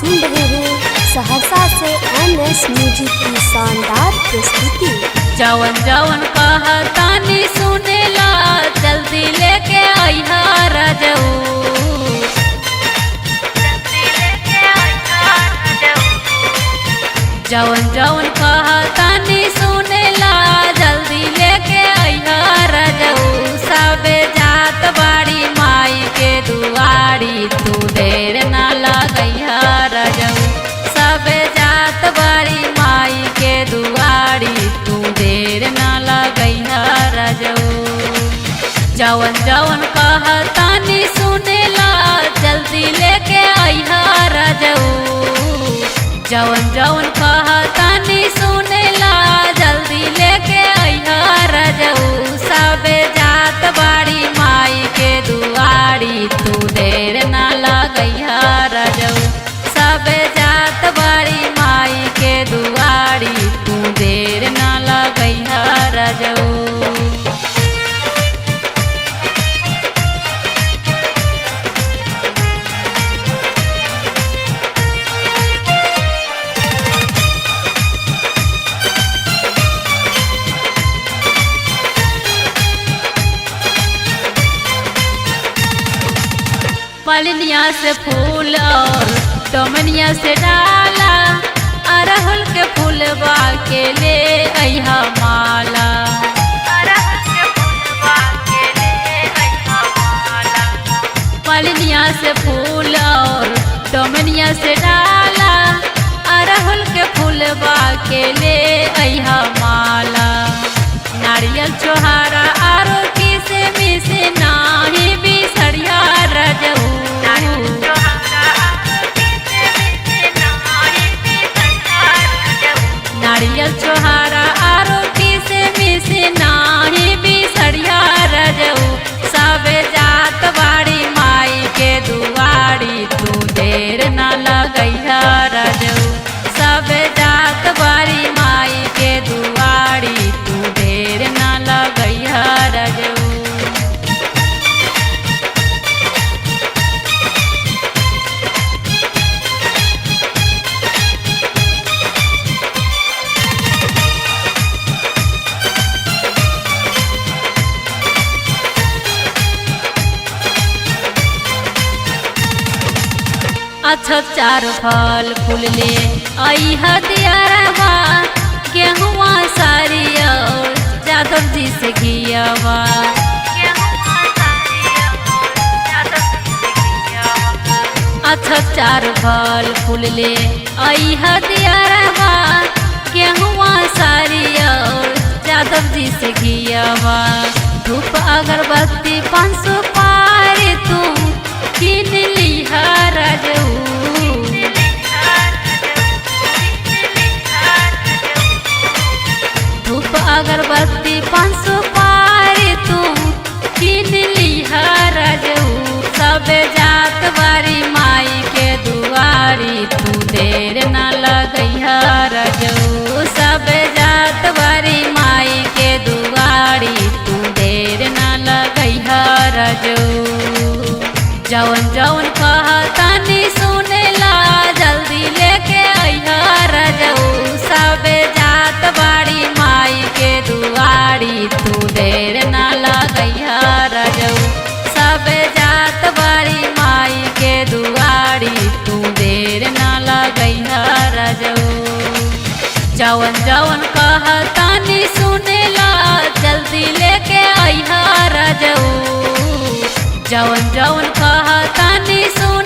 सुन रहे हैं सहरसा से एनएस म्यूजिक की शानदार प्रस्तुति। जवन जवन कहतानी सुनेला, जल्दी लेके अइहा राजऊ। जवन जवन कहतानी सुनेला, जल्दी लेके अइहा राजऊ। सबे जात बाड़ी माई के दुआरी, तू देर ना लगइहा राजऊ। सबे जात बाड़ी माई के दुआरी, तू देर ना लगइहा राजऊ। जवन जवन कहतानी सुनेला, जल्दी लेके अइहा राजऊ। जवन जवन कहतानी सुनेला, जल्दी लेके अइहा राजऊ। सबे जात बाड़ी माई के दुआरी, तू देर ना लगइहा राजऊ। सबे जात बाड़ी माई के दुआरी, तू देर ना लगइहा राजऊ। पलनिया से फूल और डोमनिया से डाला, अरहुल के फूलबा के ले अइहा माला। पलनिया से फूल और डोमनिया से डाला, अरहुल के फूलबा के ले अइहा माला। नारियल चोहारा आरो किसे मिसे नाही बिसरिया रजऊ। नारियल चोहारा आरो किसे मिसे नाही बिसरिया रजऊ। सबे जात बाड़ी माई के दुआरी, तू देर ना लगइहा रजऊ। सबे जात बाड़ी माई के दुआरी, तू देर ना लगइहा रजऊ। अच्छा चार फल फूल ले अइहा दियारवा, गेहुआ सारी और जादव जी से घियावा। अच्छा चार फल फूल ले अइहा दियारवा, गेहुआ सारी और जादव जी से घियावा। धूप अगरबत्ती 500 पार तू किन लिहा राजऊ। धूप अगरबत्ती 500 पार तू किन लिहा राजऊ। सबे जात बारी माई के दुआरी, तू देर ना लगइहा राजऊ। सबे जात बारी माई के दुआरी, तू देर ना लगइहा राजऊ। जवन जवन कहतानी सुनेला, जल्दी लेके अइहा राजऊ। सबे जात बाड़ी माई के दुआरी, तू देर ना लगइहा राजऊ। सबे जात बाड़ी माई के दुआरी, तू देर ना लगइहा राजऊ। जवन जवन कहतानी सुनेला, जल्दी लेके अइहा राजऊ। जवन जवन कहतानी सुन